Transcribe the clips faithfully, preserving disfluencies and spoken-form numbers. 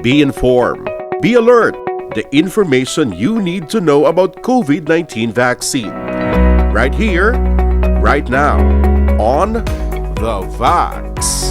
Be informed. Be alert. The information you need to know about COVID nineteen vaccine. Right here, right now, on The Vax.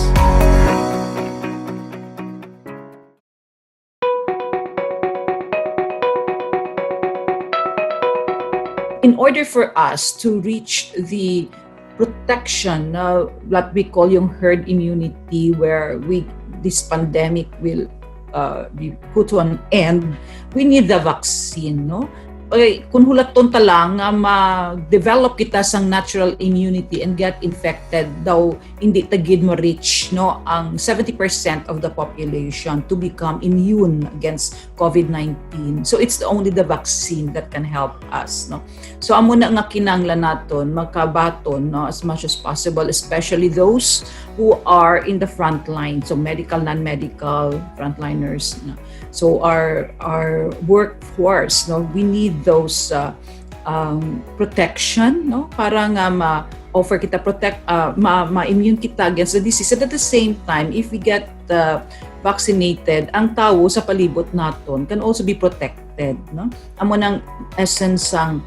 In order for us to reach the protection na what we call yung herd immunity, where we this pandemic will uh, be put to an end, we need the vaccine, no? Okay, kung hulaton ta lang nga ma-develop kita sang natural immunity and get infected, daw hindi ta gid ma-reach, no, ang seventy percent of the population to become immune against COVID nineteen. So it's only the vaccine that can help us, no? So amo na nga kinahanglan naton makabaton, no, as much as possible, especially those who are in the front line, so medical, non-medical, frontliners, no? So our our workforce, no, we need those uh, um, protection, no, para nga ma-offer kita protect uh, ma- ma-immune kita against the disease. And at the same time, if we get uh, vaccinated, ang tawo sa palibot naton can also be protected, no? Amo nang essence sang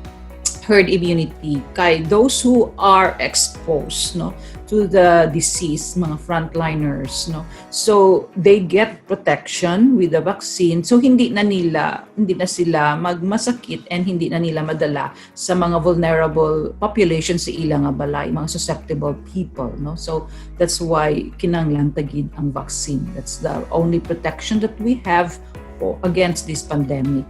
herd immunity kay those who are exposed, no, to the disease, mga frontliners, no, so they get protection with the vaccine, so hindi na nila hindi na sila magmasakit and hindi na nila madala sa mga vulnerable population sa ila nga balay, mga susceptible people, no? So that's why kinahanglan ta gid ang vaccine. That's the only protection that we have for, against this pandemic.